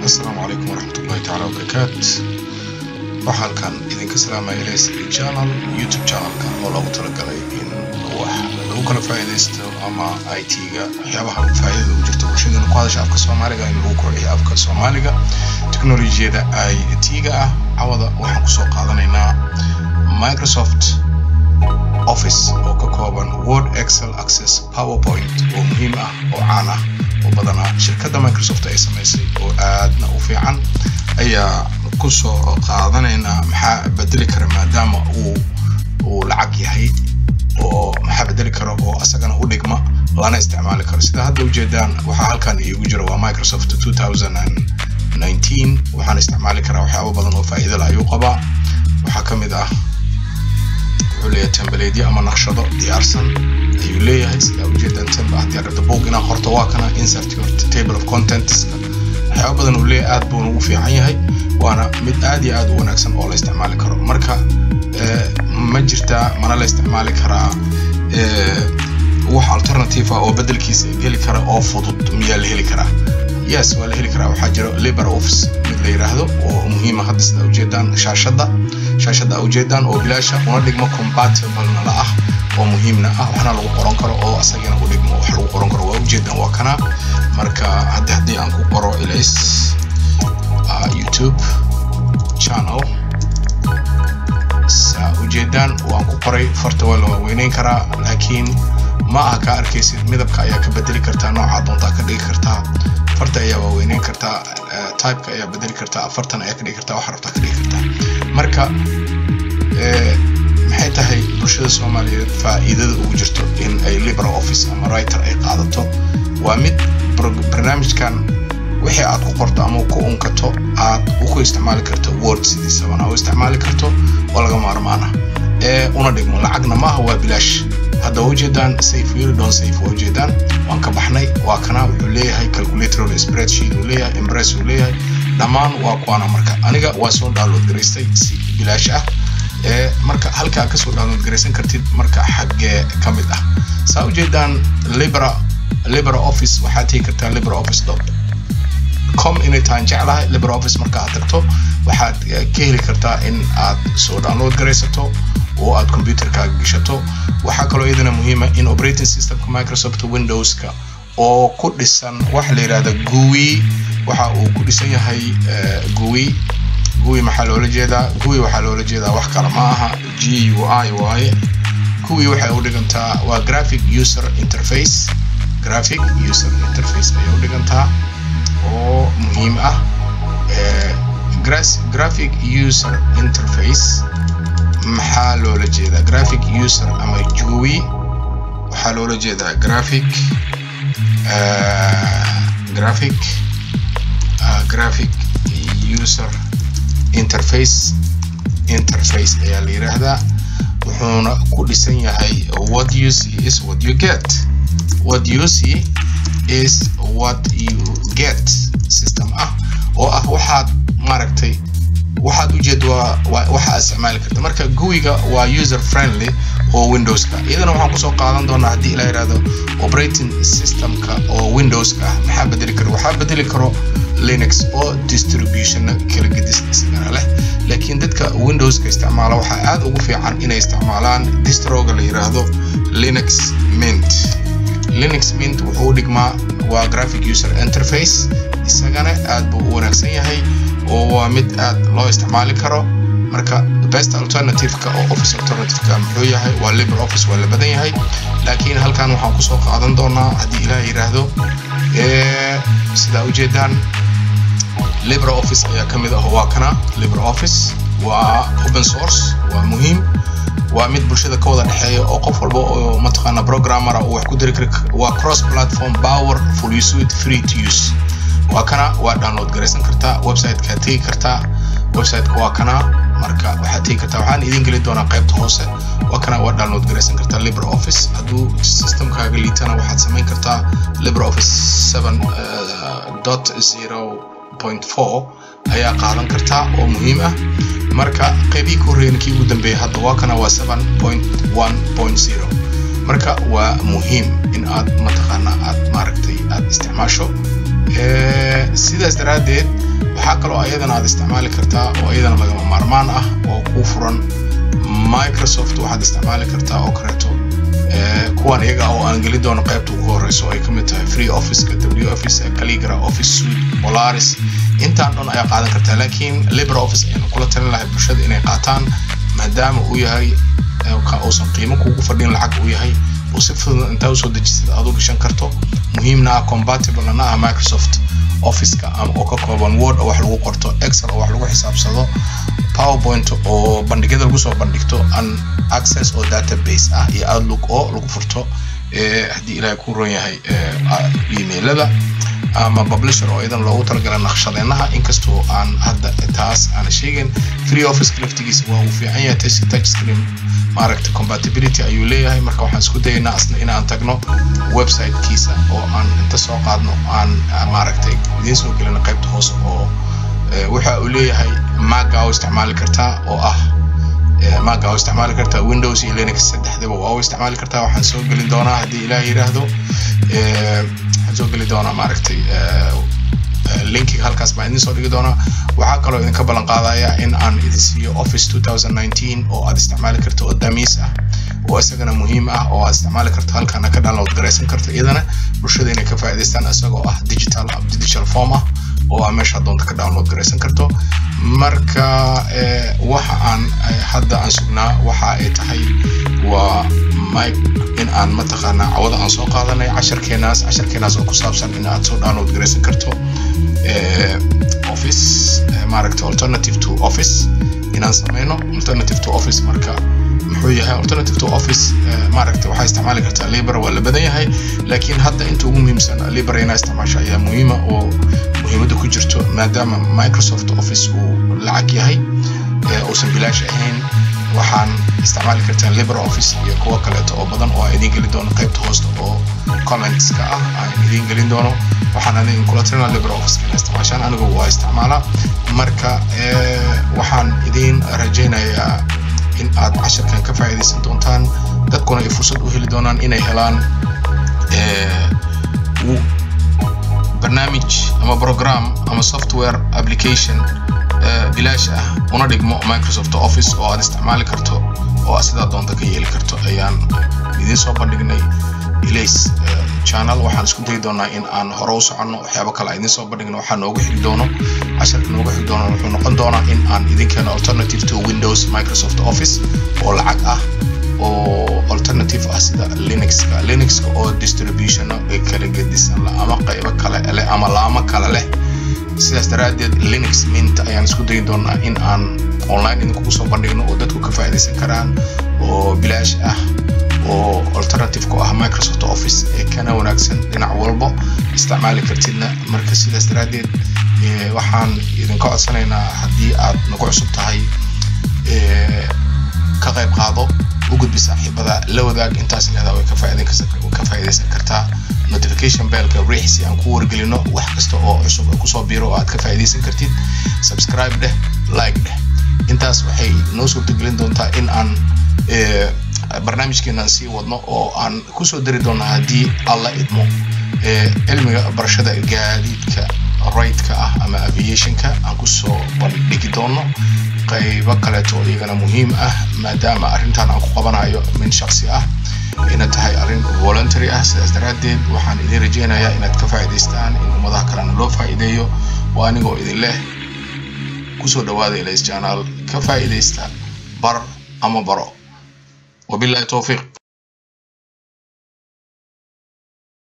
Asalaamu calaykum waraxmatullahi tacaala wabarakaat. Waxaa halkan idinka salaamaya Ls Channel, YouTube channelka oo loogu talagalay in wax lagu kala faa'iidaysto ama IT-ga, waxyaabaha faa'iidada ugu jirta bulshadana ku hadasha afka Soomaaliga, in lagu kordhiyo afka Soomaaliga, teknolojiyada IT-ga ah. Cawada waxaan kusoo qaadanaynaa Microsoft Office oo ka kooban Word, Excel, Access, PowerPoint, oo muhiim ah oo caan ah oo badanaa shirkadda Microsoft ay samaysay oo aadna u fiican ayaa kusoo qaadanaynaa. Maxaa bedeli kara maadaama uu lacag yahay, oo maxaa bedeli kara oo asagana u dhigma lana isticmaali karo? Sida hadda ujeedaan, waxaa halkan iigu jira waa Microsoft 2019. Waxaan isticmaali karaa waxyaabo badan oo faa'iido leh ayuu qabaa. Waxaa ka mid ah, wuxuu leeyahay templateyo ama naqshado diyaarsan ayuu leeyahay. Sidaa ujeedaan, template haddii aad rabto book inaad qorto, waa kana, insert your table of contents, waxyaabo badan uu leeyahay. Aad buuna ugu fiican yahay, waana mid aad iyo aad u wanaagsan oo la isticmaali karo. Marka ma jirtaa, mana la isticmaali karaa wax alternative ah oo bedelkiisa geli kara oo fudud? Miyaa la heli karaa? Yes, waa la heli karaa. Waxaa jira Libre Office mid la yiraahdo oo muhiima. Hadda sida ujeedaan, shaashadda ujeedaan oo bilaasha, una dhigmo, compatible la ah oo muhiimna ah, waxna lagu qoran karo oo asagana u dhigmo, wax lagu qoran karo waa ujeedaan, waa kana. Marka hadda haddii aan ku qoro Ls YouTube Channel, saa ujeedaan waan ku qoray. Farta waa la waaweyneyn karaa, laakiin ma aha kaa arkaysid. Midabka ayaa ka bedeli kartaa, noocaa doontaa ka dhigi kartaa. Farta ayaa waaweyneyn kartaa, typeka ayaa bedeli kartaa, 40 ayaa ka dhigi kartaa, waxa rabtaa ka dhigi kartaa. Marka maxay tahay bulshada Soomaaliyeed faa'iidada ugu jirto in ay Libre Office ama Writer ay qaadato? Waa mid barnaamijkan wixii aad ku qorto ama ku unkato aad ku isticmaali karto Word sidiisabana u isticmaali karto oo laga maarmaana ee una dhigmo, lacagna maaha, waa bilaash. Hadda waa ujeedaan, save you don't save, waa ujeedaan, waan ka baxnay, waa kana. Wuxuu leeyahay calculator, spreadsheet uu leeyahay, Impress uu leeyahay, dhammaan waa kuwana. Marka aniga waa soo download garaystay si bilaash ah. Ee marka halkaa kasoo download garaysan kartid, marka xaggee ka mid ah? Saa ujeedaan, Libre Office waxaad tegi kartaa libreoffice.com inay tahan jeclahay. Libre Office marka aad tagto, waxaad ka heli kartaa in aad soo download garaysato oo aad computerkaaga gashato. Waxaa kaloo iyadana muhiima in operating systemka Microsoft Windowska oo ku dhisan waxa la yidhahda GUI. Waxa uu ku dhisan yahay GUI. GUI maxaa loola jeedaa? GUI waxaa loola jeedaa wax kale ma aha, GUI waaye. GUI waxay u dhigantaa waa graphic user interface. Graphic user interface ayay u dhigantaa oo muhiim ah. Graphic user interface maxaa loola jeedaa? Graphic user ama GUI waxaa loola jeedaa graphic user interface ayaa la yiraahdaa. Wuxuuna ku dhisan yahay what you see is what you get, what you see is what you get system ah, oo ah waxaad maaragtay, waxaad ujeed waa waxa aad isticmaali karta. Marka GUI-ga waa user friendly oo Windowska. Iyadana waxaan kusoo qaadan doonaa, haddii ila yiraahdo, operating systemka oo Windowska ah maxaa bedeli karo. Waxaa bedeli karo Linux oo distribution kala gedis isagana leh, laakiin dadka Windowska isticmaala waxaa aad ugu fiican inay isticmaalaan distroga la yiraahdo Linux Mint. Linux Mint wuxuu u dhigmaa waa graphic user interface, isagana aad buu u wanaagsan yahay oo waa mid aad loo isticmaali karo. Marka best alternative-ka oo office alternative-ka muxuu yahay? Waa Libre Office, waa la badan yahay, laakiin halkan waxaan kusoo qaadan doonaa, haddii Ilaah yiraahdo, sidaa ujeedaan, Libre Office ayaa ka mid ah. Waa kana Libre Office, waa open source, waa muhiim, waa mid bulshada ka wada dhexeeya oo qof walba oo mataqaana programmer uu wax ku diri karo. Waa cross platform, powerful suite, free to use. Waa kana, waa download garaysan kartaa, website-ka tegi kartaa. Website-ka waa kana. Marka waxaad tegi kartaa, waxaan idin geli doonaa qaybta hoose. Waa kana, waa download garaysan kartaa Libre Office. Hadduu systemkaaga liitana, waxaad samayn kartaa Libre Office 7.0.4 ayaa qaadan kartaa oo muhiim ah. Marka qaybihii ka horreeyana, kii ugu dambeeyay hadda waa kana, waa 7.1.0. Marka waa muhiim in aad mataqaana aad maaragtay aad isticmaasho. Sidaas daraaddeed waxaa kaloo ayadana aad isticmaali kartaa oo iyadana lagama maarmaan ah oo kuu furan Microsoft. Waxaad isticmaali kartaa oo kaleeto kuwan iyaga oo aan gelin doono qaybta ugu horeyso, oo ay kamid tahay Free Officeka, W Office, Calligra, Office Suite, Polaris. Intaan dhan ayaa qaadan kartaa, laakiin Libre Office ayaan kula talin lahay bulshada inay qaataan, maadaama uu yahay uusan qiimo kugu fadhin, lacag uu yahay oo si fudud intaa usoo dejisid aad u gashan karto, muhiimna ah, compatible na ah Microsoft Officeka ama oo ka kooban Word oo wax lagu qorto, Excel oo wax lagu xisaabsado, PowerPoint oo bandhigyada lagu soo bandhigto, an Access oo database ah, iyo Outlook oo lagu furto, haddii Ilaahay ku ron yahay, emailada, ama Publisher oo idan loogu talagalay naqshadeenaha, inkastoo aan hadda taas aan sheegin. Free Office laftigiisa waa uu fiican yahay, touch screen maaragta compatibility ayuu leeyahay. Marka waxaan isku dayaynaa asna inaan tagno website-kiisa oo aan inta soo qaadno aan maaragtay idiin soo gelino qaybta hoose. Oo waxa uu leeyahay Maca oo isticmaali kartaa, oo ah Maca oo isticmaali kartaa, Windows iyo Linux saddexdaba waa u isticmaali kartaa. Waxaan soo gelin doonaa, haddii Ilaah yiraahdo, waxaan soo geli doonaa maaragtay linkiga, halkaas baan idin soo dhigi doonaa. Waxaa kaloo idinka ballan qaadaya in aan idin siiyo Office 2019 oo aad isticmaali karto, oo dummies ah, oo isagana muhiim ah, oo aad isticmaali karto, halkaana ka download garaysan karto, iyadana bulshada inay ka faa'iidaystaan, isagoo ah digital form ah oo aa meesha doonta ka download garaysan karto. Marka waxa aan hadda aan sugnaa waxa ay tahay waa mic in aan mataqaanaa cawada aan soo qaadanay casharkeenaas oo ku saabsan in aad soo download garaysan karto Office, maaragta alternative to Office inaan sameyno. Alternative to Office marka muxuu yahay alternative to Office? Maaragta waxaa isticmaali kartaa Libre, waa la badan yahay, laakiin hadda inta ugu muhiimsan Libre inaa isticmaasho ayaa muhiima oo muhiimadda ku jirto, maadaama Microsoft Office uu lacag yahay, uusan bilaash ahayn. Waxaan isticmaali kartaa Libre Office iyo kuwo kaleeto oo badan oo aan idiin gelin doono qaybta hoosta oo commentska ah aan idiin gelin doono. Waxaan idin kula talinaa Libre Office inaa isticmaashaan, anigu waa isticmaalaa. Marka waxaan idiin rajaynayaa in aad casharkan ka faa'iidaysan doontaan, dadkuna ay fursad u heli doonaan inay helaan barnaamij ama program ama software application bilaash ah una dhigmo Microsoft Office oo aad isticmaali karto oo aad sidaa doonta ka yeeli karto ayaan idiin soo bandhignay Ilays Channel. Waxaan isku dayi doonaa in aan hore u soconno, waxyaabo kale aan idiin soo bandhigno. Waxaa noogu xigi doono, casharka noogu xigi doono wuxuu noqon doonaa in aan idin keeno alternative to Windows, Microsoft Office oo lacag ah oo alternative ah, sida Linuxka, Linuxka oo distributiono kala gedisan ama qaybo kale leh ama laamo kale leh. Sidaas daraaddeed Linux Mint ayaan isku dayi doonaa in aan online idinkugu soo bandhigno oo dadku ka faa'iidaysan karaan, oo bilaash ah, oo alternative ku ah Microsoft Office ee kana wanaagsan dhinac walbo, isticmaali kartidna. Marka sidaas daraaddeed waxaan idinka codsanaynaa, haddii aad nagu cusub tahay, ka qayb qaado, u gudbi saaxiibada, la wadaag. Intaas leedaa way ka faa'iidaysan kartaa. Notification bellka riix si aan ku wargelino wax kasta oo cusub oo kusoo biiro oo aad ka faa'iidaysan kartid. Subscribe dheh, like dheh. Intaas waxay noo suurtagelin doontaa in aan barnaamijkeenan sii wadno oo aan kusoo dari doono, haddii Alla idmo, cilmiga barashada gaadiidka rayidka ah ama aviationka aan kusoo bandhigi doono qaybo kaleeto iyagana muhiim ah, maadaama arrintan aan ku qabanayo min shaksi ah ina tahay arrin voluntary ah. Sidaas daraaddeed waxaan idin rajeynayaa inaad ka faa'iidaystaan, in ummadaha kalena loo faa'iideeyo. Waa anigoo idin leh kusoo dhawaada Ilays Channel, ka faa'iidaysta, bar ama baro. Wabillahi towfiiq.